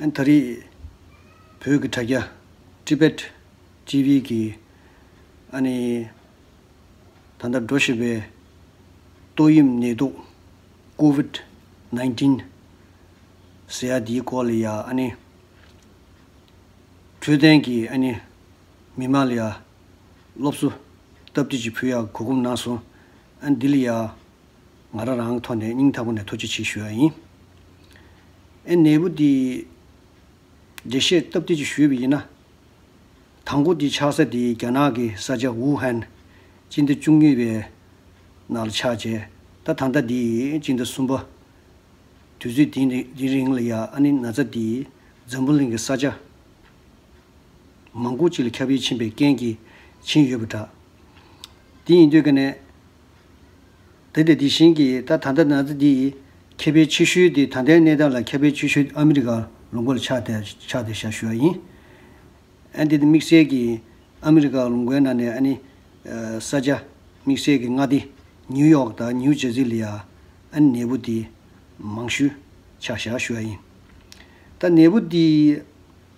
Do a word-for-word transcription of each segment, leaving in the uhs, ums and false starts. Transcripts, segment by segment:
ཨན་ད་རེས་བོད་ཀྱི་དྲ་རྒྱ་Tibet T V གི་ཨ་ནི་ད་ལྟ་འགྲོ་བཞིན་པའི་ཏོག་དབྱིབས་ནད་དུག COVID nineteen ཟེར་ཡ་འདིའི་སྐོར་ལ་ཡ་ཨ་ནི་འཕྲོད་བསྟེན་གྱི་ཨ་ནི་མི་མང་ལ་ཡ་སློབ་གསོ་སྟབས་བདེ་ཅིག་ཕུལ་ཡ་གོ་སྐབས་གནང་སོང་། ཨ་ནི་འདི་ལ་ཡ་ང་རང་རང་ཐོག་ནས་སྙིང་ཐག་པ་ནས་ཐུགས་རྗེ་ཆེ་ཞུ་ཡ་ཡིན། ཨེ་ནད་འབུ་འདི་འགྲེལ་བཤད་སྟབས་བདེ་ཅིག་ཞུས་པ་ཡིན་ན། དང་པོ་འདི་ཆགས་ས་འདི་རྒྱ་ནག་གི་ས་ཆ་ཝུ་ཧན་སྤྱི་ཟླ་བཅུ་གཉིས་པའི་ནང་ལ་ཆགས་རྗེས་ད་ད་ལྟ་འདི་སྤྱི་ཟླ་གསུམ་པ་དུས་ཚོད་འདི་འདི་རིང་ལ་ཡ་ཨ་ནི་ན་ཚ་འདི་འཛམ་བུ་གླིང་གི་ས་ཆ་མང་པོ་ཅིག་ལ་ཁྱབ་སྤེལ་ཕྱིན་པའི་རྐྱེན་གྱིས་ཕྱིན་ཡོད་པ་འདྲ། དེ་ཡིན་དུས་ཀ་ནས་དེ་དེ་དེ་བཞིན་གྱི་ད་ད་ལྟ་ན་ཚ་འདི་ཁྱབ་སྤེལ་ཆེ་ཤོས་དེ་ད་ལྟའི་གནས་སྟངས་ལ་ཁྱབ་སྤེལ་ཆེ་ཤོས་ཨ་མི་རི་ཀ་ལུང་པ་ལ་ཆགས་བསྡད་ཆགས་བསྡད་བཞག་ཞུ་བ་ཡིན། ཨ་འདི་དེ་དམིགས་བསལ་གྱི་ཨ་མི་རི་ཀ་ལུང་པའི་ནང་ནས་ཨ་ནི་ས་ཆ་དམིགས་བསལ་གྱི་མངའ་སྡེ་ནིའུ་ཡོག་དང་ནིའུ་ཇར་སི་ལ་ཡ་ཨ་ནི་ནད་འབུ་འདི་མང་ཤོས་ཆགས་བཞག་ཞུ་བ་ཡིན། ད་ནད་འབུ་འདི་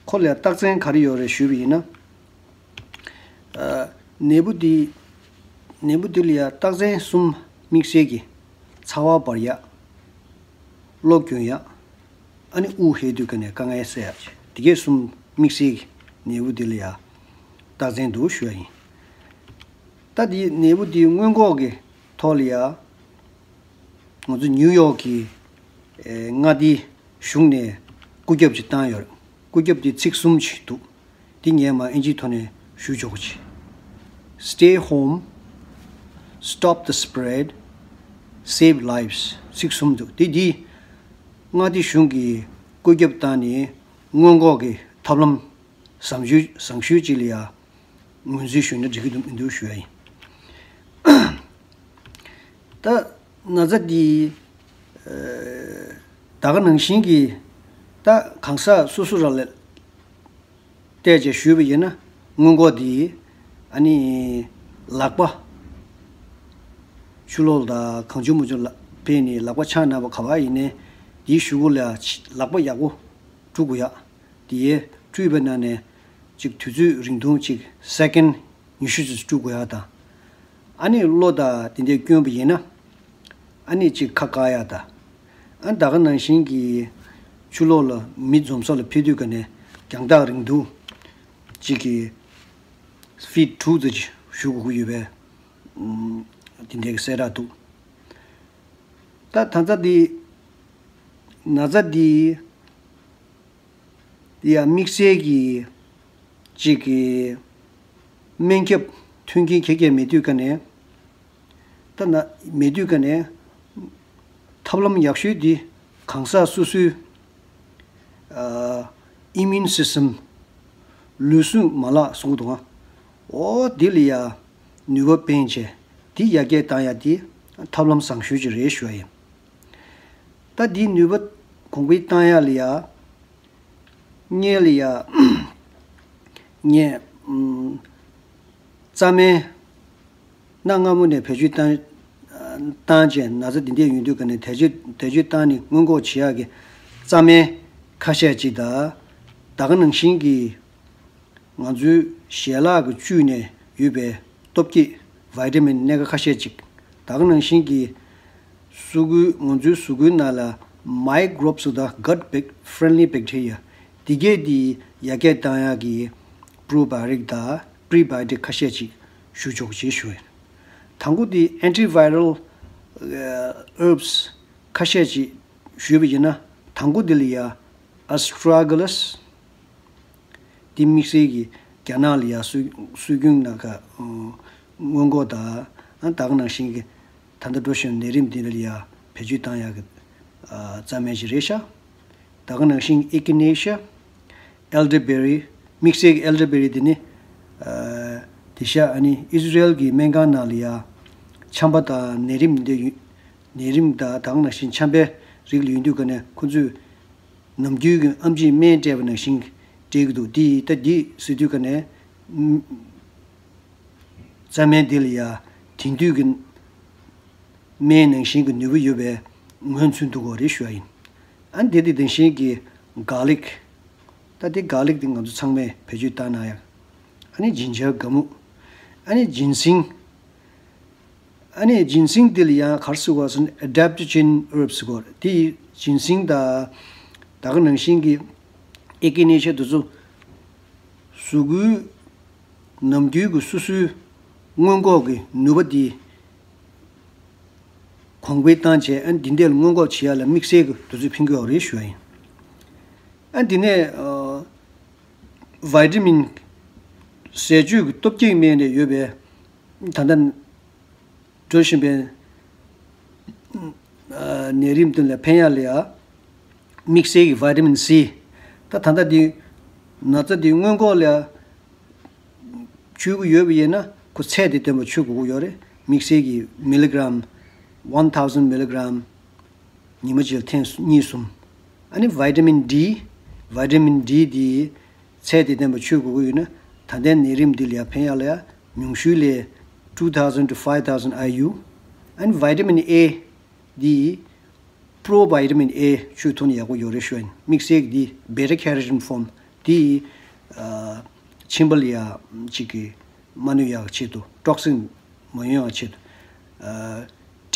ཁོ་ལ་རྟགས་མཚན་ག་རེ་ཡོད་རེད་ཞུས་པ་ཡིན་ན། ཨ་ནད་འབུ་འདི་ནད་འབུ་འདི་ལ་ཡ་རྟགས་མཚན་གསུམ་དམིགས་བསལ་གྱི་ཚ་བ་འབར་ཡ། གློ་གྱོན་ཡ། ཨ་ནི་དབུགས་ཧལ་དུས་ཀ་ནས་དཀའ་ངལ་སེལ་ཡ། དེ་གས་གསུམ་དམིགས་བསལ་གྱི་ནད་འབུ་འདི་ལ་ཡ་རྟགས་མཚན་འདུག་ཞུ་ཡ་ཡིན། ད་འདི་ནད་འབུ་འདི་སྔོན་འགོག་གི་ཐོག་ལ་ཡ། ང་ཚོ་ནིའུ་ཡོག་གི་ཨེ་མངའ་སྡེའི་གཞུང་ནས་བཀོད་ཁྱབ་ཅིག་བཏང་ཡོད་རེད། བཀོད་ཁྱབ་དེ་ཚིག་གསུམ་ཞིག་འདུག་འདི་ངས་མར་ཨིན་ཇིའི་ཐོག་ནས་ཞུ་ཆོག་གི་ཆེ། Stay home, stop the spread, save lives. ཚིག་གསུམ་འདུག་འདི་འདི་མངའ་སྡེ་གཞུང་གིས་བཀོད་ཁྱབ་བཏང་ནས་སྔོན་འགོག་གི་ཐབས་ལམ་བཟང་ཤོས་བཟང་ཤོས་ཅིག་ལ་ཡ་ངོས་འཛིན་ཞུས་ན་འགྲིག་གི་འདུག་མི་འདུག་ཞུ་ཡ་ཡིན། ད་ན་ཚ་འདི་ཨ་ད་ག་ནང་བཞིན་གྱི་ད་གང་ཟག་སོ་སོ་རང་ལ་བལྟས་བྱས་ཞུས་པ་ཡིན་ན་སྔོན་འགོག་འདི་ཨ་ནི་ལག་པ་ཆུ་ལོག་དང་གང་བྱུང་མང་བྱུང་ལ་ཕན་ནི་ལག་པ་ཕྱག་ན་བ་ག་བ་ཡིན་ནའི་འདིའི་གཞུག་གུ་ལ་ལག་པ་ཡག་པོ་བཀྲུ་དགོས་ཡ། དེའི་བཀྲུས་པའི་ནང་ནས་ཅིག་དུས་ཚོད་རིང་ཐུང་ཅིག་སེ་ཀེན་ཉི་ཤུ་ཙམ་བཀྲུ་དགོས་ཡ་དང་། ཨ་ནི་གློ་དང་དེ་འདྲའི་སྐྱོན་པ་ཡིན་ན་ཨ་ནི་ཅིག་ཁ་བཀག་ཡ་དང་། ཨ་ད་ག་ནང་བཞིན་གྱི་ཆུ་ལོག་ལ་མི་འཛོམས་ས་ལ་ཕེབས་དུས་ཀ་ནས་རྒྱང་ཐག་རིང་ཐུང་ཅིག་གི་ཕིཊ་དྲུག་ཙམ་ཞུ་དགོས་ཀྱི་ཡོད་པས། ཨུམ། དེ་འདྲའི་གསལ་བསྒྲགས་འདུག་ད་ད་ལྟ་འདི་ན་ཚ་འདི་འདི་ཡང་དམིགས་བསལ་གྱི་ཅིག་གི་སྨན་ཁབ་མཐུན་རྐྱེན་ག་གེ་མེད་དུས་ཀ་ནས་ད་ན་མེད་དུས་ཀ་ནས་ཐབས་ལམ་ཡག་ཤོས་འདི་གང་ཟག་སོ་སོའི་ཨ་ཨི་མིའུན་སིས་ཊམ་ལུས་ཟུངས་མ་ལག་གསུང་གི་འདུག་ཨ། འོ་འདི་ལ་ཡ་ནུས་པ་སྤེལ་བྱས་འདི་ཡར་རྒྱས་བཏང་ཡ་འདི་ཐབས་ལམ་བཟང་ཤོས་ཅིག་རེད་ཞུ་བ་ཡིན། ད་འདིའི་ནུས་པ་གོང་འཕེལ་བཏང་ཡ་ལ་ཡ། ངས་ལ་ཡ། ངས་ཨུམ། རྩ་སྨན་གནའ་སྔ་མོ་ནས་བེད་སྤྱོད་བཏང་བཏང་བྱས་ན་ཚ་འདི་འདྲ་ཡོང་དུས་ཀ་ནས་བེད་སྤྱོད་བེད་སྤྱོད་བཏང་ནས་སྔོན་འགོག་བྱེད་ཡག་གི་རྩ་སྨན་ཁ་ཤས་ཅིག་དང་། ད་ག་ནང་བཞིན་གྱི་ང་ཚོའི་ཞལ་ལག་གི་བཅུད་ནས་ཡོད་པའི་སྟོབས་སྐྱེད་བི་ཊ་མིན་སྣ་ཁ་ཁ་ཤས་ཅིག་ད་ག་ནང་བཞིན་གྱི་གཟུགས་པོའི་ང་ཚོའི་གཟུགས་པོའི་ནང་ལ་མའི་ཀྲོབ་སི་དང་གཊ་ཕི་རེན་ལི་བེག་ཊི་རི་ཡ་འདི་གས་འདི་ཡར་རྒྱས་བཏང་ཡག་གི་པྲོ་བ་ཡོ་ཊིག་དང་པྲི་བ་ཡོ་ཊིག་ཁ་ཤས་ཅིག་ཞུ་ཆོག་ཅེས་ཞུ་ཡིན། དང་པོ་འདི་ཨན་ཊི་བི་རལ་ཨརབ་སི་ཁ་ཤས་ཅིག་ཞུས་པ་ཡིན་ན། དང་པོ་འདི་ལ་ཡ་ཨ་སི་ཊ་ར་གྷི་ལི་སི། འདི་དམིགས་བསལ་གྱི་རྒྱ་ནག་ལ་ཡ་སྲོལ་སྲོལ་རྒྱུན་སྣ་ཁ་སྔོན་འགོག་དང་ཨ་ད་ག་ནང་བཞིན་གྱི་ད་ལྟ་འགྲོ་བཞིན་ནད་རིམས་འདི་ལ་ཡ་བེད་སྤྱོད་བཏང་ཡག་གི་ཨ་རྩ་སྨན་ཞིག་རེད་ཤག་ད་ག་ནང་བཞིན་ཨེ་ཀི་ནེ་ཤི་ཡ། ཨེལ་ཌར་བེ་རི། དམིགས་བསལ་གྱི་ཨེལ་ཌར་བེ་རི་འདི་ནི་ཨ་དེ་ཤག་ཨ་ནི་ཨི་ཟི་རེལ་གྱི་སྨན་ཁང་ནང་ལ་ཡ་ཆམ་པ་དང་ནད་རིམས་འདི་ཡོད། ནད་རིམས་དང་ད་ག་ནང་བཞིན་ཆམ་པའི་རིགས་ལ་ཡོང་དུས་ཀ་ནས་ཁོ་ཚོས་ནམ་རྒྱུན་གྱི་ཨེམ་ཆིས་སྨན་སྤྲད་པ་ནང་བཞིན་སྤྲད་ཀྱི་འདུག་འདི་ད་འདི་ཟེར་དུས་ཀ་ནས་རྩ་སྨན་འདི་ལ་ཡ་དེང་དུས་ཀྱི་སྨན་ནང་བཞིན་གྱི་ནུས་པ་ཡོད་པའི་ངོས་འཛིན་འདུག་གོ་རེད་ཞུ་བ་ཡིན། ཨ་འདི་དེ་དེང་བཞིན་གྱི་གྷར་ལིག་ ད་དེ་གར་ལིག་དེ་ང་ཚོ་ཚང་མས་བེད་སྤྱོད་བཏང་ན་ཡང་། ཨ་ནི་ཇིན་ཇར་ག་མུ། ཨ་ནི་ཇིན་སིང་། ཨ་ནི་ཇིན་སིང་དེ་ལ་ཡང་ག་རེ་ཟེར་དགོས་ཟེར་ན་ཨེ་ཌེབ་ཊོ་ཇེན་ཧརབ་ཟེར་གོ། དེ་ཇིན་སིང་དང་ད་ག་ནང་བཞིན་གྱི་ཨེ་ཀི་ནེ་ཤ་དེ་ཚོ་གཟུགས་པོའི་ནམ་རྒྱུན་གྱི་སོ་སོའི་སྔོན་འགོག་གི་ནུས་པ་དེ་གོང་འཕེལ་བཏང་བྱས། ཨ་ནི་འདི་འདྲ་ལ་སྔོན་འགོག་བྱེད་ཡ་ལ་དམིགས་བསལ་གྱི་དུས་ཚོད་ཕན་གྱི་ཡོད་རེད་ཞུ་ཡ་ཡིན། ཨ་ནི་འདི་ནས་ཨ་ཝི་ཊ་མིན་ཟས་བཅུད་ཀྱི་སྟོབས་སྐྱེད་སྨན་རེ་ཡོད་པས། ད་ལྟ་འགྲོ་བཞིན་པའི་ཨ་ནད་རིམས་དེ་ལ་ཕན་ཡ་ལ་ཡ་དམིགས་བསལ་གྱི་ཝི་ཊ་མིན་སི། ད་ད་ལྟ་འདི་ན་ཚ་འདི་སྔོན་འགོག་ལ་ཡ་བཅོས་ཀྱི་ཡོད་པ་ཡིན་ན་ཁོ་ཚད་དེ་ལྡན་པ་བཅོས་དགོས་ཀྱི་ཡོད་རེད། དམིགས་བསལ་གྱི་མི་ལི་གྷ་རམ་one thousand milligram ཉི་མ་གཅིག་ལ་ཐེངས་གཉིས་གསུམ། ཨ་ནི་ཝི་ཊ་མིན་ཌི། ཝི་ཊ་མིན་ཌི་འདི་ཚད་དེ་ལྡན་པ་བཅོས་དགོས་ཀྱི་ཡོད་ན། ད་ལྟའི་ནད་རིམས་འདི་ལ་ཡ་ཕན་ཡ་ལ་ཡ་ཉུང་ཤོས་ལ་two thousand to five thousand I U། ཨ་ནི་ཝི་ཊ་མིན་ཨེ་འདི་པྲོ་ཝི་ཊ་མིན་ཨེ་བཅོས་ཐུབ་ན་ཡག་པོ་ཡོད་རེད་ཞུ་ཡ་ཡིན། དམིགས་བསལ་གྱི་འདི་བེ་ཊ་ཀེ་རོ་ཊིན་ཕོམ་འདི་ཨ་མཆིན་པ་ལ་ཡ་གཅིག་གི་མ་གནོད་ཡག་ཆེད་དུ། ཊོག་སིན་མ་ཡོང་ཡག་ཆེད་དུ།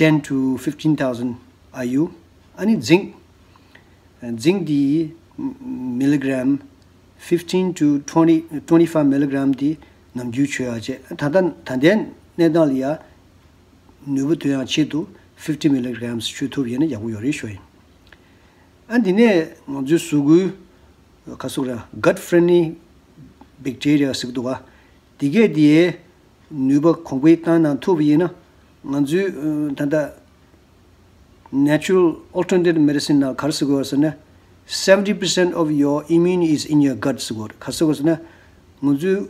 ཨ་ten to fifteen thousand I U། ཨ་ནི་ཛིང་། ཛིང་འདི་མི་ལི་གྷ་རམ་fifteen to twenty, twenty five milligram འདི་ནམ་རྒྱུན་མཆོད་ཡག་བྱས། ད་ལྟ་ད་ལྟའི་གནས་སྟངས་ལ་ཡ་ནུས་པ་ཐོན་ཡག་ཆེད་དུ་fifty milligrams མཆོད་ཐུབ་ཡིན་ན་ཡག་པོ་ཡོད་རེད་ཞུ་ཡིན། ཨ་འདི་ནས་ང་ཚོའི་གཟུགས་པོའི་ག་ཟེར་དགོས་རེད། gut friendly bacteria ཟེར་གྱི་འདུག་ག་འདི་གས་དེ་ནུས་པ་གོང་འཕེལ་བཏང་གནང་ཐུབ་པ་ཡིན་ན། ང་ཚོའི་ཨ་ད་ལྟ་natural alternative medicine ནང་ག་རེ་ཟེར་དགོས་ཟེར་ན། seventy percent of your immune is in your gut ཟེར་དགོས་རེད། ག་རེ་ཟེར་དགོས་ཟེར་ན། ང་ཚོའི་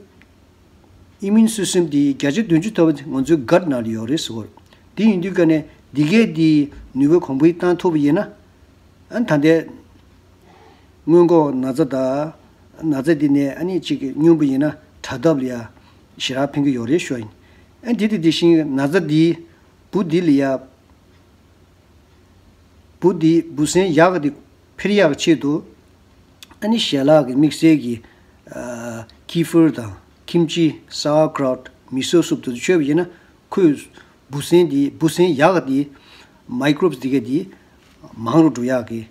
ཨི་མིའུན་སི་སི་ཊམ་དེ་བརྒྱ་ཆ་བདུན་ཅུ་ཐམ་པ་ང་ཚོའི་གྷཊ་ནང་ལ་ཡོད་རེད་ཟེར་གྱི་ཡོད་རེད། དེ་ཡིན་དུས་ཀ་ནས་འདི་གས་དེ་ནུས་པ་གོང་འཕེལ་བཏང་ཐུབ་པ་ཡིན་ན། ཨ་ད་ལྟའི་སྔོན་འགོག་ན་ཚ་དང་ན་ཚ་དེ་ནས་ཨ་ནི་གཅིག་གི་སྙོམས་པོ་ཡིན་ན་དྲག་ཐབས་ལ་ཡ་ཞེ་དྲག་ཕན་གྱི་ཡོད་རེད་ཞུ་ཡིན། ཨ་དེ་དེ་དེ་བཞིན་ན་ཚ་འདི་འབུ་འདི་ལ་ཡ། འབུ་འདི་འབུ་སྲིན་ཡག་ག་དེ་འཕེལ་ཡག་ཆེད་དུ། ཨ་ནི་ཞལ་ལག་གི་དམིགས་བསལ་གྱི་ཨ་ཀི་ཕར་དང་ཁིམ་ཅི། sauerkraut། མི་སོ་སུབ་དེ་ཚོ་མཆོད་པ་ཡིན་ན། ཁོས་འབུ་སྲིན་འདི་འབུ་སྲིན་ཡག་ག་དེ་མའི་ཀོ་རོབ་སི་འདི་གས་དེ་མང་རུ་འགྲོ་ཡག་གི།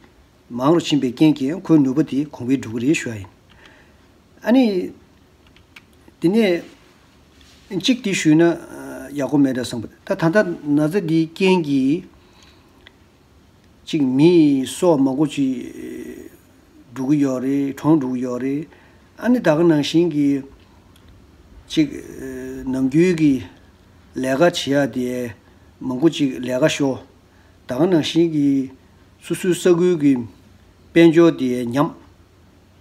མང་རུ་ཕྱིན་པའི་རྐྱེན་གྱིས་ཁོའི་ནུས་པ་དེ་གོང་འཕེལ་འགྲོ་གི་རེད་ཞུ་ཡ་ཡིན། ཨ་ནི། དེ་ནས་གཅིག་དེ་ཞུས་ན་ཡག་པོ་མེད་འདྲ་བསམ་པ། ད་ད་ལྟ་ན་ཚ་འདིའི་རྐྱེན་གྱིས་གཅིག་མིའི་སྲོག་མང་པོ་ཅིག་འགྲོ་གི་ཡོད་རེད། གྲོངས་འགྲོ་གི་ཡོད་རེད། ཨ་ནི་ད་ག་ནང་བཞིན་གྱི་གཅིག་ནམ་རྒྱུན་གྱི་ལས་ཀ་བྱེད་ཡ་དེ་མང་པོ་ཅིག་ལས་ཀ་ཤོར། ད་ག་ནང་བཞིན་གྱི་སོ་སོའི་ས་ཁུལ་གྱི་དཔལ་འབྱོར་དེ་ཉམས།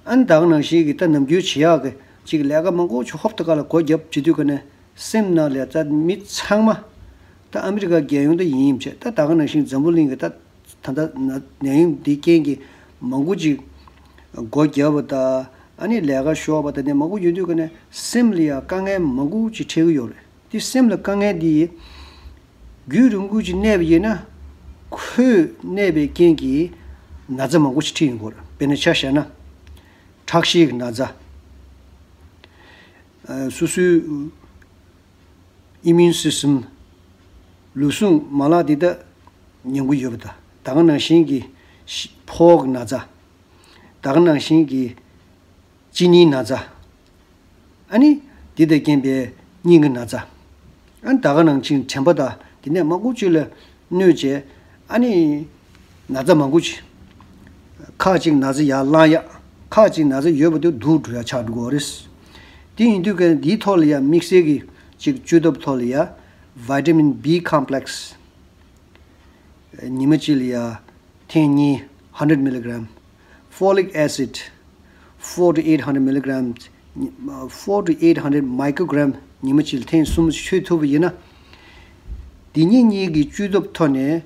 ཨ་ནི་ད་ག་ནང་བཞིན་གྱི་ད་ནམ་རྒྱུན་བྱེད་ཡག་གི་ཅིག་ལས་ཀ་མང་པོ་ཅིག་ཧོབ་ཏེ་ཁ་ལ་སྒོ་བརྒྱབ་བྱེད་དུས་ཀ་ནས་སེམས་ནང་ལ་ད་མི་ཚང་མ་ད་ཨ་མི་རི་ཀ་རྒྱལ་ཡོངས་ད་ཡིན་ཡིན་བྱས། ད་ད་ག་ནང་བཞིན་འཛམ་བུ་གླིང་གི་ད་ད་ལྟ་ན་ནད་ཡམས་འདི་རྐྱེན་གྱིས་མང་པོ་ཅིག་སྒོ་བརྒྱབ་པ་དང་། ཨ་ནི་ལས་ཀ་ཤོར་བ་དང་དེ་མང་པོ་ཡོད་དུས་ཀ་ནས་སེམས་ལ་ཡང་དཀའ་ངལ་མང་པོ་ཅིག་འཕྲད་ཀྱི་ཡོད་རེད། དེ་སེམས་ལ་དཀའ་ངལ་འདི་རྒྱུན་རིང་པོ་ཅིག་གནས་པ་ཡིན་ན། ཁོས་གནས་པའི་རྐྱེན་གྱིས་ན་ཚ་མང་པོ་ཞིག་འཁྲིད་ཡོང་གི་ཡོད་རེད། དཔེར་ན་ཆ་བཞག་ན་ཁྲག་ཤེད་ཀྱི་ན་ཚ། ཨ་སོ་སོའི་ཨི་མིའུན་སི་སི་ཊམ། ལུས་ཟུངས་མ་ལག་འདི་དག་ཉམས་ཀྱི་ཡོད་པ་དང་། ད་ག་ནང་བཞིན་གྱི་ཕོ་བའི་ན་ཚ། ད་ག་ནང་བཞིན་གྱི་གཅིན་སྙིའི་ན་ཚ། ཨ་ནི་འདི་དང་རྐྱེན་པས་སྙིང་གི་ན་ཚ། ཨ་ནི་ད་ག་ནང་བཞིན་དྲན་པ་དང་དེ་ནས་མང་པོ་ཅིག་ལ་གནོད་བྱས། ཨ་ནི་ན་ཚ་མང་པོ་ཅིག་ཁག་ཅིག་ན་ཚ་ཡར་ལངས་ཡག་ཁག་ཅིག་ན་ཚ་ཡོད་པ་དེ་སྡུག་འགྲོ་ཡག་ཆགས་འགྲོ་གི་ཡོད་རེད། དེ་ཡིན་དུས་ཀ་འདིའི་ཐོག་ལ་ཡང་དམིགས་བསལ་གྱི་ཅིག་བཅོས་ཐབས་ཐོག་ལ་ཡང་vitamin B complex ཉི་མ་གཅིག་ལ་ཡ་ཐེངས་གཉིས་hundred milligram, folic acid four to eight hundred milligram, four to eight hundred microgram ཉི་མ་གཅིག་ལ་ཐེངས་གསུམ་མཆོད་ཐུབ་པ་ཡིན་ན། འདི་གཉིས་གཉིས་ཀྱི་བཅོས་ཐབས་ཐོག་ནས།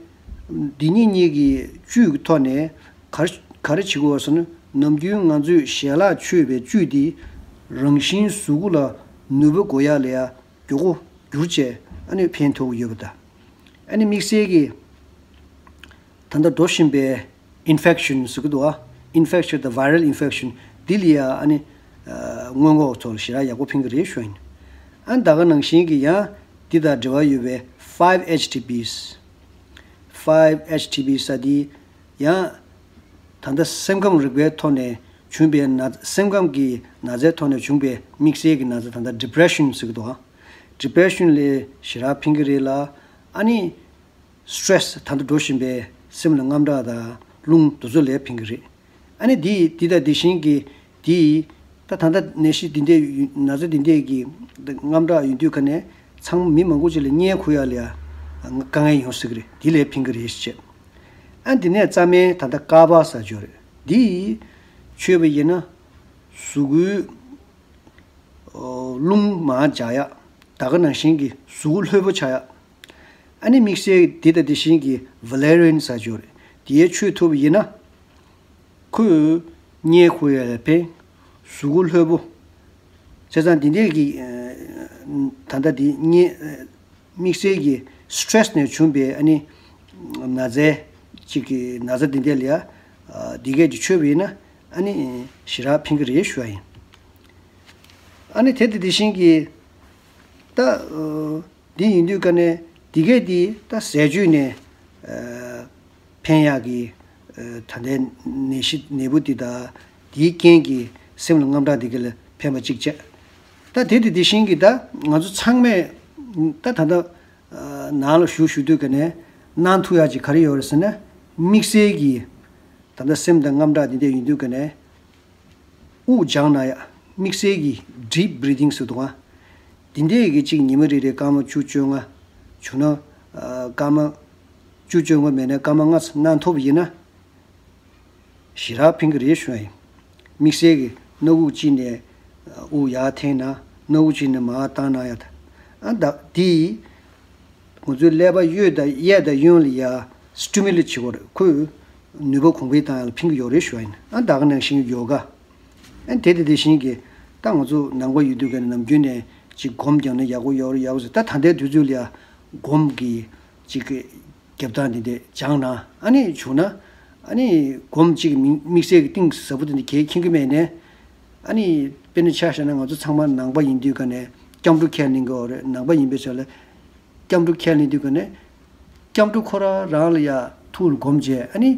འདི་གཉིས་གཉིས་ཀྱི་བཅུད་ཀྱི་ཐོག་ནས་ག་རེ་ག་རེ་བྱེད་དགོས་ཟེར་ན། ནམ་རྒྱུན་ང་ཚོས་ཞལ་ལག་མཆོད་པའི་བཅུད་འདི་རང་བཞིན་གཟུགས་པོ་ལ་ནུས་པ་དགོས་ཡག་ལ་ཡ་མགྱོགས་པོ་བསྒྱུར་བྱས། ཨ་ནི་ཕན་ཐོགས་ཡོད་པ་དང་། ཨ་ནི་དམིགས་བསལ་གྱི་ད་ལྟ་འགྲོ་བཞིན་པའི་infection ཟེར་གྱི་འདུག་ཨ། infection དང་viral infection འདི་ལ་ཡ་ཨ་ནི་ཨ་སྔོན་འགོག་ཐོག་ལ་ཞེ་དྲག་ཡག་པོ་ཕན་གྱི་རེད་ཞུ་ཡིན། ཨ་ནི་ད་ག་ནང་བཞིན་གྱི་ཡང་འདི་དང་འབྲེལ་བ་ཡོད་པའི་ཕའིབ་ཨེཆ་ཊི་བིས། ཕའིབ་ཨེཆ་ཊི་བི་ཟེར་དེ་ཡང་ད་ལྟ་སེམས་ཁམས་རིག་པའི་ཐོག་ནས་བྱུང་པའི་ན་སེམས་ཁམས་ཀྱི་ན་ཚའི་ཐོག་ནས་བྱུང་པའི་དམིགས་བསལ་གྱི་ན་ཚ། ད་ལྟ་ཌི་པི་རེ་ཤན་ཟེར་གྱི་འདུག་ཨ། ཌི་པི་རེ་ཤན་ལ་ཞེ་དྲག་ཕན་གྱི་རེད་ལ། ཨ་ནི་སི་ཊེ་རེ་སི། ད་ལྟ་འགྲོ་བཞིན་པའི་སེམས་ལ་དངངས་སྐྲག་དང་རླུང་དེ་ཚོ་ལ་ཕན་གྱི་རེད། ཨ་ནི་འདི་འདི་དང་འདི་བཞིན་གྱི་འདི་ད་ད་ལྟ་ནད་གཞི་འདི་འདྲའི་ཡོད། ན་ཚ་འདི་འདྲའི་གི་དངངས་སྐྲག་ཡོད་དུས་ཀ་ནས་ཚང་མ་མི་མང་པོ་ཅིག་ལ་བརྙས་ཁུར་ཡག་ལ་ཡ་དཀའ་ངལ་ཡོང་སྲིད་ཀྱི་རེད། འདི་ལ་ཕན་གྱི་རེད་ཅེས། ཨ་འདི་ནས་རྩ་མེད་ད་ལྟ་ཀ་པ་ཟེར་ཅིག་ཡོད་རེད། འདི་མཆོད་པ་ཡིན་ན་གཟུགས་པོའི་རླུང་མར་འཇགས་ཡག། ད་ག་ནང་བཞིན་གྱི་གཟུགས་པོ་ལྷོད་པོ་ཆགས་ཡག། ཨ་ནི་དམིགས་བསལ་འདི་དང་འདི་བཞིན་གྱི་ཝ་ལེ་རི་ཡན་ཟེར་ཅིག་ཡོད་རེད། དེའི་མཆོད་ཐུབ་པ་ཡིན་ན་ཁོས་བརྙས་ཁུར་ཡག་ལ་ཕན། གཟུགས་པོ་ལྷོད་པོ། བྱས་ཙང་འདི་འདྲའི་གི་ད་ལྟ་འདི་བརྙས་དམིགས་བསལ་གྱི་སི་ཊེ་རེ་སི་ནས་བྱུང་པའི་ཨ་ནི་ན་ཚའི་གཅིག་གི་ན་ཚ་འདི་འདྲ་ལ་ཡ་འདི་གས་ཀྱི་མཆོད་པ་ཡིན་ན་ཨ་ནི་ཞེ་དྲག་ཕན་གྱི་རེད་ཞུ་བ་ཡིན། ཨ་ནི་དེ་དང་འདི་བཞིན་གྱི་ད་འདི་ཡིན་དུས་ཀ་ནས་འདི་གས་འདི་ད་ཟས་བཅུད་ནས་ཕན་ཡག་གི་ད་ལྟའི་ནད་གཞི་ནད་འབུ་འདི་དང་འདིའི་རྐྱེན་གྱིས་སེམས་ལ་དངངས་སྐྲག་འདི་གས་ལ་ཕན་པ་གཅིག་བྱས། ད་དེ་དང་འདི་བཞིན་གྱི་ད་ང་ཚོ་ཚང་མས་ད་ད་ལྟ་ནང་ལ་བཞུགས་བཞུགས་དུས་ཀ་ནས་གནང་ཐུབ་ཡག་ཅིག་ག་རེ་ཡོད་རེད་ཟེར་ན། དམིགས་བསལ་གྱི་ད་ལྟ་སེམས་དང་དངངས་སྐྲག་འདི་འདྲ་ཡིན་དུས་ཀ་ནས་དབུགས་འབྱང་ན་ཡག། དམིགས་བསལ་གྱི་ཌིབ་བྷི་རི་ཐིང་ཟེར་འདུག་ག། འདི་འདྲའི་གི་གཅིག་ཉི་མ་རེ་རེ་སྐར་མ་བཅུ་བཅོ་ལྔ། བྱུང་ན་ཨ་སྐར་མ་བཅུ་བཅོ་ལྔ་མེད་ན་སྐར་མ་ལྔ་ཙམ་གནང་ཐུབ་པ་ཡིན་ན་ཞེ་དྲག་ཕན་གྱི་རེད་ཞུ་ཡ་ཡིན། དམིགས་བསལ་གྱི་སྣ་ཁུག་གཅིག་ནས་དབུགས་ཡར་འཐེན་ན། སྣ་ཁུག་གཅིག་ནས་མར་བཏང་ན་ཡག། ད་ཨ་ད་འདི་ང་ཚོའི་ཀླད་པ་གཡས་དང་གཡས་དང་གཡོན་ལ་ཡ་སི་ཊི་མུ་ལེ་ཊི་བྱེད་ཀྱི་ཡོད་རེད། ཁོས་ནུས་པ་གོང་འཕེལ་བཏང་ཡག་ལ་ཕན་གྱི་ཡོད་རེད་ཞུ་བ་ཡིན། ཨ་ད་ག་ནང་བཞིན་ཡོ་ག། ཨ་དེ་དེ་དེ་བཞིན་གྱི་ད་ང་ཚོ་ནང་པ་ཡིན་དུས་ཀ་ནས་ནམ་རྒྱུན་ནས་ཅིག་སྒོམ་རྒྱག་ན་ཡག་པོ་ཡོད་རེད་ཡག་པོ་ཟེར། ད་ད་ལྟའི་དུས་ཚོད་ལ་ཡ་སྒོམ་གྱི་ཅིག་གི་རྒྱབ་སྟངས་དེ་འདྲ་སྦྱངས་ན། ཨ་ནི་བྱུང་ན་ཨ་ནི་སྒོམ་གཅིག་མི་དམིགས་བསལ་གྱི་གཏིང་ཟབ་པོ་དེ་འདྲ་གལ་འཁེལ་གྱི་མེད་ནས། ཨ་ནི་དཔེར་ན་ཆ་བཞག་ན་ང་ཚོ་ཚང་མ་ནང་པ་ཡིན་དུས་ཀ་ནས་སྐྱབས་འགྲོ་ཁས་ལེན་གྱི་ཡོད་རེད། ནང་པ་ཡིན་པའི་ཆ་ལ་སྐྱབས་འགྲོ་ཁས་ལེན་དུས་ཀ་ནས་སྐྱབས་འགྲོ་ཁོ་རང་རང་ལ་ཡ་ཐུགས་ལ་སྒོམ་བྱས། ཨ་ནི་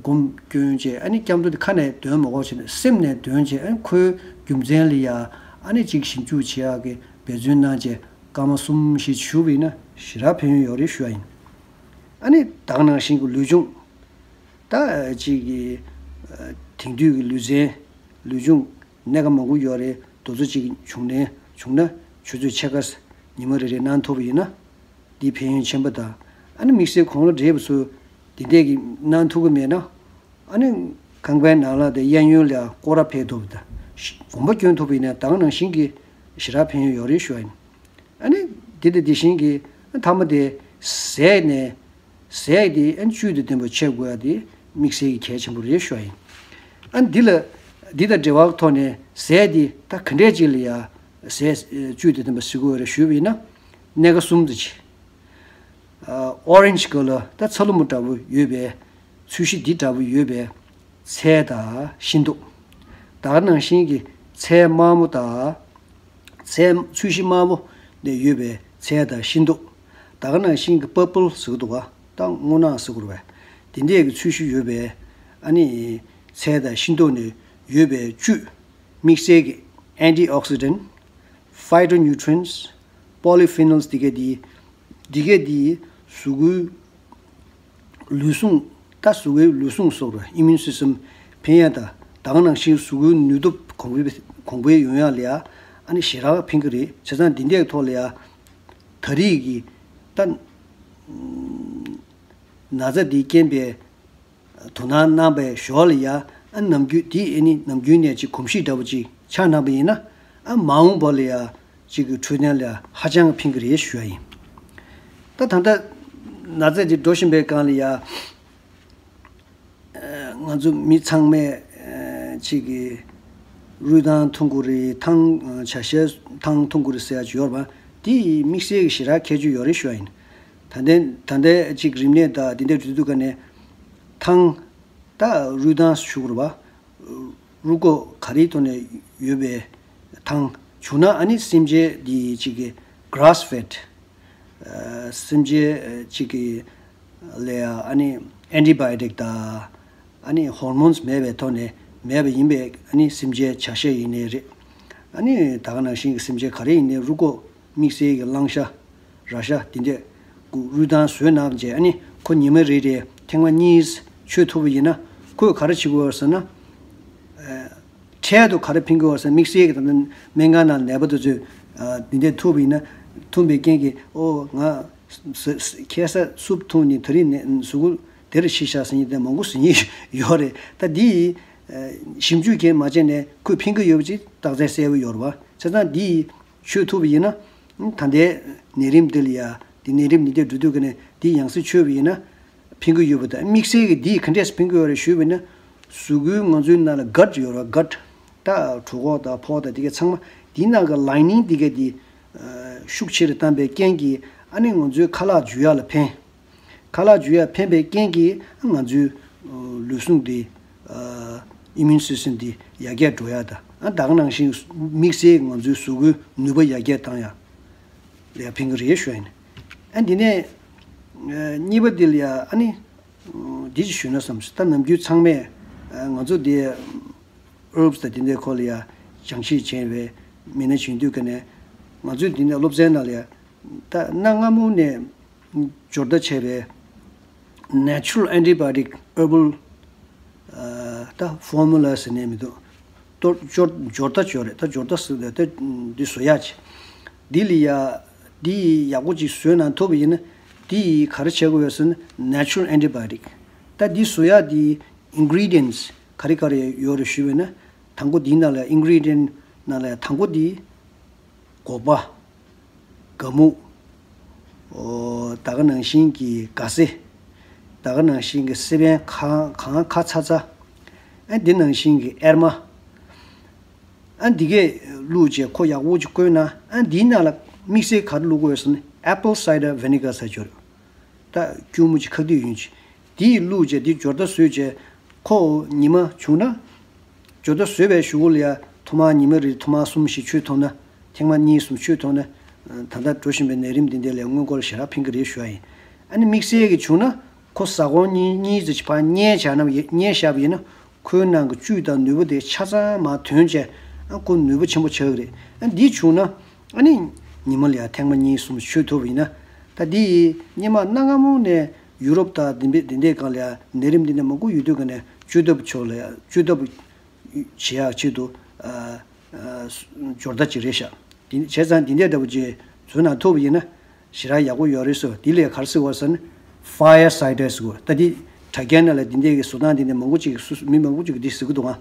སྒོམ་སྐྱོན་བྱས། ཨ་ནི་སྐྱབས་འགྲོ་དེ་ཁ་ནས་འདོན་མ་དགོས་བྱས་ནས་སེམས་ནས་འདོན་བྱས། ཨ་ནི་ཁོའི་རྒྱུ་མཚན་ལ་ཡ་ཨ་ནི་ཅིག་ཞིབ་འཇུག་བྱེད་ཡག་གི་འབད་བརྩོན་གནང་བྱས་སྐར་མ་གསུམ་བཞི་བཞུགས་པ་ཡིན་ན་ཞེ་དྲག་ཕན་ཡོན་ཡོད་རེད་ཞུ་བ་ཡིན། ཨ་ནི་ད་ག་ནང་བཞིན་གྱི་ལུས་སྦྱོང་། ད་ཅིག་གི་དེང་དུས་ཀྱི་ལུས་རྩལ། ལུས་སྦྱོང་སྣ་ཁ་མང་པོ་ཡོད་རེད། དེ་ཚོ་ཅིག་བྱུང་ནས་བྱུང་ན་ཆུ་ཚོད་ཕྱེད་ཀ་ཉི་མ་རེ་རེ་གནང་ཐུབ་པ་ཡིན་ན་འདི་ཕན་ཡོན་ཆེན་པོ་དང་། ཨ་ནི་དམིགས་བསལ་དགུང་ལོ་བགྲེས་པ་ཚོས་འདི་འདྲས་ཀྱི་གནང་ཐུབ་ཀྱི་མེད་ན། ཨ་ནི་ཁང་པའི་ནང་ལ་དེ་གཡས་གཡོན་ལ་སྐོར་ར་ཕེབས་ཐུབ་པ་དང་། གོམ་པ་སྐྱོན་ཐུབ་པ་ཡིན་ན་ད་ག་ནང་བཞིན་གྱི་ཞེ་དྲག་ཕན་ཡོན་ཡོད་རེད་ཞུ་བ་ཡིན། ཨ་ནི་འདི་དང་འདི་བཞིན་གྱི་མཐའ་མ་དེ་ཟས་ནས་ཟས་དེ་ཨ་ནི་བཅུད་དང་ལྡན་པ་ཆགས་དགོས་ཡ་དེ་དམིགས་བསལ་གྱི་གལ་ཆེན་པོ་རེད་ཞུ་བ་ཡིན། ཨ་ནི་འདི་ལ་འདི་དང་འབྲེལ་བ་ཐོག་ནས་ཟས་དེ་ད་ག་འདྲས་ཅིག་ལ་ཡ་ཟས་བཅུད་དང་ལྡན་པ་ཟེར་དགོས་རེད་ཞུས་པ་ཡིན་ན། སྣ་ཁ་གསུམ་དུ་ཕྱེ། ཨོ་རེན་ཇི་ཀ་ལར་ད་ཚ་ལུ་མོ་འདྲ་པོ་ཡོད་པའི་ཚོས་གཞི་འདི་འདྲ་པོ་ཡོད་པའི་ཚལ་དང་ཤིང་ཏོག། ད་ག་ནང་བཞིན་གྱི་ཚལ་དམར་མོ་དང་། ཚལ་ཚོས་གཞི་དམར་པོ་ནས་ཡོད་པའི་ཚལ་དང་ཤིང་ཏོག། ད་ག་ནང་བཞིན་གྱི་པར་པལ་ཟེར་གྱི་འདུག་ག། ད་སྔོ་ནག་ཟེར་དགོས་རེད་པས། དེ་འདྲས་ཀྱི་ཚོས་གཞི་ཡོད་པའི་ཨ་ནི་ཚལ་དང་ཤིང་ཏོག་ནས་ཡོད་པའི་བཅུད། དམིགས་བསལ་གྱི་antioxidant, phytonutrients, polyphenols། དེ་གས་དེ་དེ་གས་དེ་གཟུགས་པོའི་ལུས་ཟུངས། ད་གཟུགས་པོའི་ལུས་ཟུངས་སོགས་རུ་ཨི་མིའུན་སི་སི་ཊམ་ཕན་ཡག་དང་། ད་ག་ནང་བཞིན་གཟུགས་པོའི་ནུས་སྟོབས་གོང་འཕེལ་གོང་འཕེལ་ཡོང་ཡག་ལ་ཡ་ཨ་ནི་ཞེ་དྲག་ཕན་གྱི་རེད། བྱས་ཙང་འདི་འདྲའི་ཐོག་ལ་ཡ་ད་རེས་ཀྱི་ད་ན་ཚ་འདིའི་རྐྱེན་པས་དོ་སྣང་གནང་པའི་ཞོར་ལ་ཡ་ཨ་ནམ་རྒྱུན་འདི་ཨ་ནི་ནམ་རྒྱུན་ནས་ཅིག་གོམས་གཤིས་འདྲ་པོ་ཅིག་ཆགས་གནང་པ་ཡིན་ན། ཨ་མ་འོངས་པ་ལ་ཡ་ཅིག་གི་འཕྲོད་བསྟེན་ལ་ཡ་ཧ་ཅང་ཕན་གྱི་རེད་ཞུ་ཡ་ཡིན། ད་ད་ལྟ་ན་ཚ་འདི་འགྲོ་བཞིན་པའི་སྒང་ལ་ཡ་ང་ཚོ་མི་ཚང་མས་ཅིག་གི་རུས་ཐང་འཐུང་དགོས་རེད། ཐང་ཆ་ཤས་ཐང་འཐུང་དགོས་རེད་ཟེར་ཡ་ཅིག་ཡོད་རེད་པ། དེ་དམིགས་བསལ་གྱི་ཞེ་དྲག་ཁྱད་ཆོས་ཡོད་རེད་ཞུ་ཡ་ཡིན། ད་ལྟའི་ད་ལྟའི་ཅིག་རིམས་ནད་དང་དེ་འདྲ་འགྲོ་དུས་ཀ་ནས་ཐང་། ད་རུས་ཐང་ཞུ་དགོས་རེད་པ། རུས་ཁོག་ག་རེའི་ཐོག་ནས་ཡོད་པའི་ཐང་བྱུང་ན། ཨ་ནི་སེམས་ཅན་འདི་གཅིག་གི་grass fed། སེམས་ཅན་གཅིག་གི་ལ་ཡ་ཨ་ནི་antibiotic་དང་ཨ་ནི་hormones་མེད་པའི་ཐོག་ནས་མེད་པ་ཡིན་པའི་ཨ་ནི་སེམས་ཅན་ཆ་ཤས་ཡིན་ནའི་རེད། ཨ་ནི་ད་ག་ནང་བཞིན་གྱི་སེམས་ཅན་ག་རེ་ཡིན་ནའི་རུས་ཁོག་དམིགས་བསལ་གྱི་གླང་ཤ་ར་ཤ་འདི་འདྲས་ཀྱི་རུས་ཐང་བཟོས་གནང་རྗེས། ཨ་ནི་ཁོ་ཉི་མ་རེ་རེ་ཐེངས་མ་གཉིས་མཆོད་ཐུབ་པ་ཡིན་ན། ཁོས་ག་རེ་བྱེད་དགོས་ཟེར་ན། འཕྲལ་དུ་ག་རེ་ཕན་གྱི་ཡོད་ཟེར། དམིགས་བསལ་གྱི་ད་ལྟ་སྨན་ཁང་ནང་ནད་པ་དེ་ཚོས་འདི་འདྲས་ཐུག་པ་ཡིན་ན། འཐུང་པའི་རྐྱེན་གྱིས་ཨོ་ང་ཁ་སང་སུབ་འཐུང་ནས་ད་རིང་ནས་གཟུགས་པོ་དེར་ཤི་ཤག་ཟེར་མཁན་དེ་མང་པོ་ཟེར་མཁན་ཡོད་རེད། ད་འདི་ཞིབ་འཇུག་གང་མ་བྱས་ནས་ཁོས་ཕན་གྱི་ཡོད་པ་ཅིག་རྟགས་མཚན་གསལ་པོ་ཡོད་རེད་པ། བྱས་ཙང་འདི་མཆོད་ཐུབ་པ་ཡིན་ན། ད་ལྟའི་ནད་རིམས་འདི་ལ་ཡ་འདི་ནད་རིམས་འདི་འདྲས་འགྲོ་དུས་ཀ་ནས་འདི་ཡང་སེ་མཆོད་པ་ཡིན་ན། ཕན་གྱི་ཡོད་པ་དང་། དམིགས་བསལ་གྱི་འདིས་ག་འདྲས་ཕན་གྱི་ཡོད་རེད་ཞུས་པ་ཡིན་ན། གཟུགས་པོའི་ང་ཚོའི་ནང་ལ་gut་ཡོད་རེད། gut་ད་གྲོད་ཁོག་དང་ཕོ་དང་དེ་ག་ཚང་མ། དེའི་ནང་གི་lining་དེ་ག་དེ་ཤུགས་ཆེ་རུ་བཏང་པའི་རྐྱེན་གྱིས་ཨ་ནི་ང་ཚོའི་ཁ་ལག་འཇུ་ཡག་ལ་ཕན། ཁ་ལག་འཇུ་ཡག་ཕན་པའི་རྐྱེན་གྱིས་ང་ཚོའི་ལུས་ཟུངས་དེ་immune system་དེ་ཡར་རྒྱས་འགྲོ་ཡག་དང་། ད་ག་ནང་བཞིན་དམིགས་བསལ་ང་ཚོའི་གཟུགས་པོའི་ནུས་པ་ཡར་རྒྱས་བཏང་ཡག་ལ་ཡང་ཕན་གྱི་རེད་ཞུ་ཡ་ཡིན། ཨ་འདི་ནས་གཉིས་པ་འདི་ལ་ཡ་ཨ་ནི་འདི་ཅིག་ཞུས་ན་བསམ་སོང་། ད་ནམ་རྒྱུན་ཚང་མས་ང་ཚོ་འདི་herbs་དང་དེ་འདྲའི་སྐོར་ལ་ཡ་སྦྱང་ཤེས་བྱས་པའི་མི་སྣ་བྱེད་དུས་ཀ་ནས། ང་ཚོས་འདི་ནས་སློབ་ཚན་ནང་ལ་ཡ་ད་གནའ་སྔ་མོ་ནས་སྦྱོར་རྟ་བྱས་པའི་natural antibiotic herbal་ད་formula་ཟེར་ནས་མི་འདུག་སྦྱོར་སྦྱོར་རྟ་སྦྱོར་རེད། ད་སྦྱོར་རྟ་ཟེར་ད་འདི་བཟོ་ཡག་ཅིག་འདི་ལ་ཡ་འདི་ཡག་པོ་ཅིག་བཟོས་གནང་ཐུབ་པ་ཡིན་ན། འདི་ག་རེ་བྱེད་དགོས་ཡོད་ཟེར་ན། natural antibiotic། ད་འདི་བཟོ་ཡག་འདི་ingredients་ག་རེ་ག་རེ་ཡོད་རེད་ཞུས་པ་ཡིན་ན། དང་པོ་འདིའི་ནང་ལ་ingredient་ནང་ལ་དང་པོ་འདི་སྒོག་པ། སྒ་སྨུག་ཨོ། ད་ག་ནང་བཞིན་གྱི་སྒ་སེ། ད་ག་ནང་བཞིན་གྱི་སེ་བན་གང་གང་ཁ་ཚ་ཚ། ཨ་འདི་ནང་བཞིན་གྱི་ཨེར་མ། ཨ་འདི་གས་བླུགས་བྱས་ཁོ་ཡག་པོ་ཅིག་བསྐོལ་ན། ཨ་འདིའི་ནང་ལ་དམིགས་བསལ་ག་རེ་བླུགས་དགོས་ཟེར་ན། apple cider vinegar་ཟེར་ཅིག་ཡོད་རེད། ད་སྐྱུར་མོ་ཅིག་ཁ་བཏུད་ཡོད་ཅིག་འདི་བླུགས་བྱས་འདི་སྦྱོར་རྟ་བཟོས་བྱས། ཁོ་ཉི་མ་བྱུང་ན། སྦྱོར་རྟ་བཟོས་པའི་གཞུག་གུ་ལ་ཡ་ཐོག་མར་ཉི་མ་རེར་ཐོག་མར་གསུམ་ཞིག་མཆོད་ཐུབ་ན། ཐེངས་མ་གཉིས་གསུམ་མཆོད་ཐུབ་ན། ད་ལྟ་འགྲོ་བཞིན་པའི་ནད་རིམས་འདི་འདྲ་ལ་སྔོན་འགོག་ཞེ་དྲག་ཕན་གྱི་རེད་ཞུ་བ་ཡིན། ཨ་ནི་དམིགས་བསལ་གྱི་བྱུང་ན། ཁོ་གཟའ་འཁོར་གཉིས་གཉིས་ཙམ་ཞིག་ཕར་བསྙལ་བཞག་ན། བསྙལ་བཞག་པ་ཡིན་ན། ཁོའི་ནང་གི་བཅུད་དང་ནུས་པ་དེ་ཆ་ཚང་མར་ཐོན་བྱས། ཨ་ཁོ་ནུས་པ་ཆེན་པོ་ཆགས་ཀྱི་རེད། ཨ་འདི་བྱུང་ན། ཨ་ནི་ཉི་མ་ལ་ཡ་ཐེངས་མ་གཉིས་གསུམ་མཆོད་ཐུབ་པ་ཡིན་ན། ད་འདི་སྔོན་མ་གནའ་སྔ་མོ་ནས་ཡུ་རོབ་དང་དེ་འདྲའི་དེ་འདྲའི་སྒང་ལ་ཡ་ནད་རིམས་འདི་འདྲ་མང་པོ་ཡོད་དུས་ཀ་ནས་བཅོས་ཐབས་ཕྱོགས་ལ་ཡ་བཅོས་ཐབས་བྱེད་ཡག་ཆེད་དུ་ཨ་ཨ་སྦྱོར་རྟ་ཅིག་རེད་ཤག་འདི་བྱས་ཙང་འདི་འདྲ་འདྲ་པོ་ཅིག་བཟོས་གནང་ཐུབ་པ་ཡིན་ན་ཞེ་དྲག་ཡག་པོ་ཡོད་རེད་ཟེར། འདི་ལ་ག་རེ་ཟེར་བ་ཟེར་ན། fire cider་ཟེར་བ། ད་འདི་དྲ་རྒྱའི་ནང་ལ་འདི་འདྲའི་གི་བཟོ་སྟངས་འདི་འདྲ་མང་པོ་ཅིག་སུ་མི་མང་པོ་ཅིག་གིས་འདི་ཟེར་གི་འདུག་ཨང་།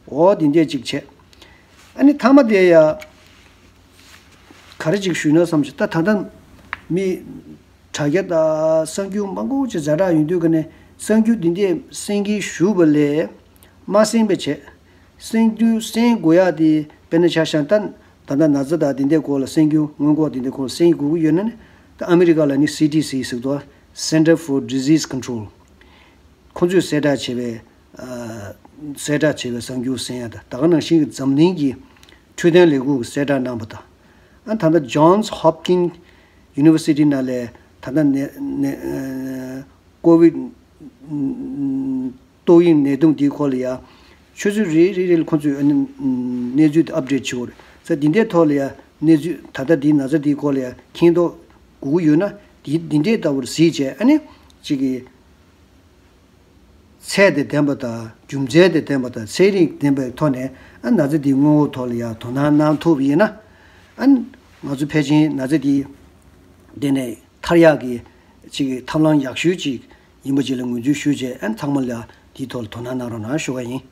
འོ་འདི་འདྲ་ཅིག་བྱས། ཨ་ནི་མཐའ་མ་དེ་ཡ། ག་རེ་ཅིག་ཞུས་ན་བསམ་བྱུང་། ད་ད་ལྟ་མི་དྲ་རྒྱ་དང་གསར་འགྱུར་མང་པོ་ཅིག་ཛ་དྲག་ཡོང་དུས་ཀ་ནས། གསར་འགྱུར་འདི་འདྲས་གསན་གྱིན་བཞུགས་པ་ལས་མ་གསན་པ་བྱས། གསར་འགྱུར་གསན་དགོས་ཡག་དེ་དཔེར་ན་ཆ་བཞག་ན། ད་ད་ལྟ་ན་ཚ་དང་འདི་འདྲའི་སྐོར་ལ་གསར་འགྱུར་སྔོན་འགོག་འདི་འདྲའི་སྐོར་ལ་གསན་དགོས་ཀྱི་ཡོད་ན་ནི། ད་ཨ་མི་རི་ཀ་ལ་ནི་སི་ཌི་སི་ཟེར་གྱི་འདུག Center for Disease Control། ཁོ་ཚོས་གསལ་བསྒྲགས་བྱས་པའི་ཨ་གསལ་བསྒྲགས་བྱས་པའི་གསར་འགྱུར་གསན་ཡག་དང་། ད་ག་ནང་བཞིན་གྱི་འཛམ་གླིང་གི་འཕྲོད་བསྟེན་ལས་ཁུངས་ཀྱིས་གསལ་བསྒྲགས་གནང་བ་དང་། ཨ་ད་ལྟ་Johns Hopkins University་ནང་ལ་ད་ལྟ་ནད་ནད་ཨ་ཀོ་ཝིད་ཏོག་དབྱིབས་ནད་དུག་འདིའི་སྐོར་ལ་ཡ་ཆུ་ཚོད་རེ་རེ་རེ་ལ་ཁོ་ཚོས་ཨ་ནི་གནས་ཚུལ་དེ་ཨབ་ཌེཊ་བྱེད་དགོས་རེད་ཟེར། འདི་འདྲའི་ཐོག་ལ་ཡ་གནས་ཚུལ་ད་ལྟ་འདིའི་ན་ཚ་འདིའི་སྐོར་ལ་ཡ་མཁྱེན་རྟོགས་དགོས་ཀྱི་ཡོད་ན། འདི་འདི་འདྲའི་ལྟ་བུར་གཟིགས་བྱས། ཨ་ནི་གཅིག་གི་ཚད་དང་ལྡན་པ་དང་། རྒྱུ་མཚན་དང་ལྡན་པ་དང་། ཚན་རིག་ལྡན་པའི་ཐོག་ནས་ཨ་ན་ཚ་འདིའི་སྔོན་འགོག་ཐོག་ལ་ཡང་དོ་སྣང་གནང་ཐུབ་པ་ཡིན་ན། ཨ་ང་ཚོ་ཕལ་ཆེར་ན་ཚ་འདི་འདི་ནས་ཐར་ཡག་གི་ཅིག་གི་ཐབས་ལམ་ཡག་ཤོས་ཅིག་ཡིན་པ་ཅིག་ལ་ངོས་འཛིན་ཞུས་བྱས། ཨ་ཚང་མ་ལ་འདིའི་ཐོག་ལ་དོ་སྣང་གནང་རོགས་གནང་ཞུ་བ་ཡིན།